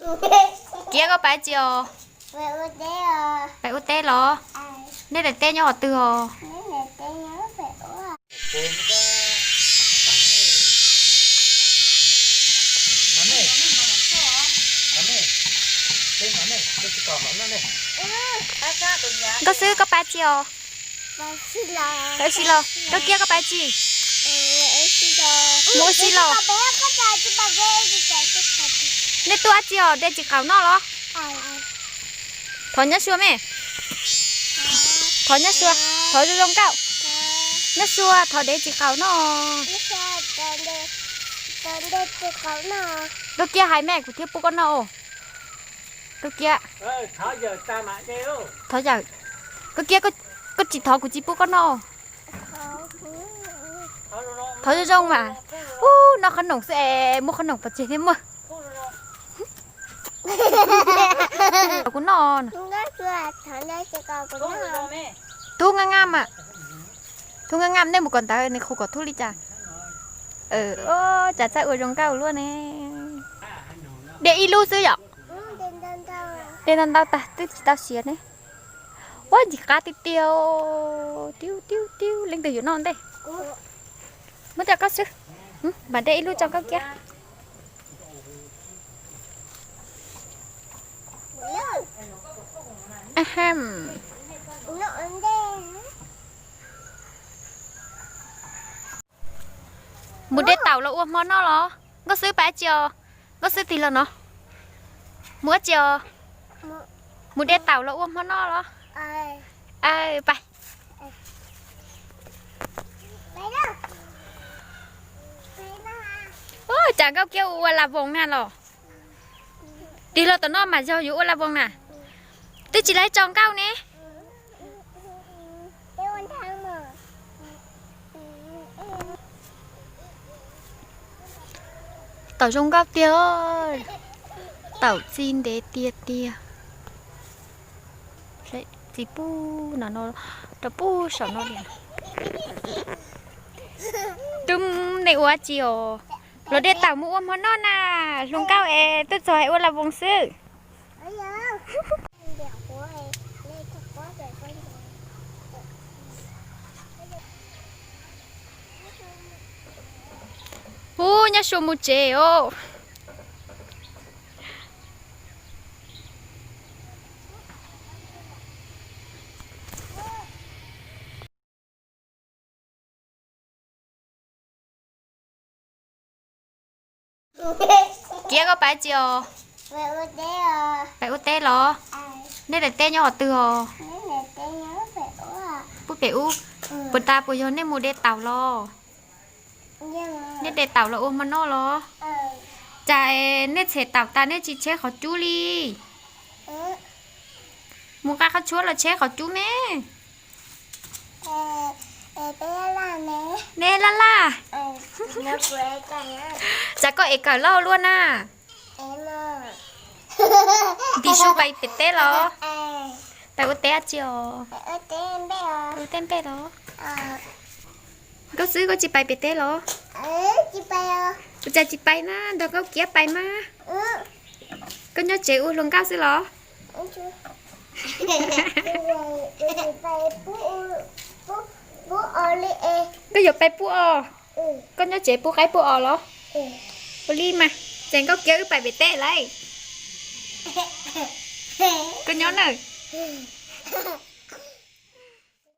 Kiab, koj pais tsi os? Pais ua teb los? Nej daim teb nyob qhov twg os? Nkauj Xwb, koj pais tsi os? Pais ua si los. Nkauj Kiab, koj pais tsi? Mus ua si los. Nej tuaj dab tsi os, de txiv qaub noj los? Thov nyob sua me. Thov nyob sua, thov zoo zoo nkauj. Nyob sua, thov de txiv qaub noj. Nkauj Kiab, hais me kuv thiaj pub koj noj os. Nkauj Kiab, thov yawm. Nkauj Kiab, koj tsis thov kuv tsis pub koj noj. Thov zoo zoo mas. Ub, noj qhob noom xwb es muaj qhob noom pov tseg thiab muaj. Kuv noj. Tub ngaj ngaj mas. Tub ngaj ngaj, nej mus kom ntawd nws qhuav kom tub li cas. Cas txawj ua zoo nkauj luaj ne. De ib lub xwb yom. De ntau ntau tag twb tsis tau siav ne. Ua ntxim qab tiag tiag. Tiub tiub tiub, leej twg yuav noj ntej? Muab rau koj xwb. Mam de ib lub tso Nkauj Kiab. Mus de taum los ua hmo noj los? Nkauj Xwb pais tsi os? Nkauj Xwb tig los no. Mus ua tsi os? Mus de taum los ua hmo noj los? Pais. Cas Nkauj Kiab ua ua la voos na los? Tig los tom no mas yog yuav ua la voos na. Twb tsis laib tso nkauj ne. Taum zoo nkauj tiag. Taum txi ntev tiag tiag. Txiv pub no, rau pub saum no li. Tub, nej ua tsi os? Los de taum mus ua hmo noj na. Hluas nkauj es tuaj txog es ua la voos xwb. Ub, nyob sua mus tsev os. Kiab, koj pais tsi os? Pais ua teb los? Nej daim teb nyob qhov twg os? Pub pem ub. Puas tas puas yog nej mus de taum los? Nej de taum los ua hmo noj los? Cas nej txhem taum tas nej tsis tsheb qhov cub li? Mus nqa qhov tshuab los tsheb qhov cub me. Nej laj laj. Tsam koj ev kawm lauj luaj na. Ntim su pais pem teb los? Pais ua teb tsi os? Ua teb npej los? Nkauj Xwb, koj tsis pais pem teb los? Ua cas tsis pais na, nrog Nkauj Kiab pais mas. Koj nyob tsev ua hluas nkauj xwb los? Koj yuav pais pub os? Koj nyob tsev pub qaib pub os los? Ua li mas, ces Nkauj Kiab wb pais pem teb lawm. Koj nyob nawb.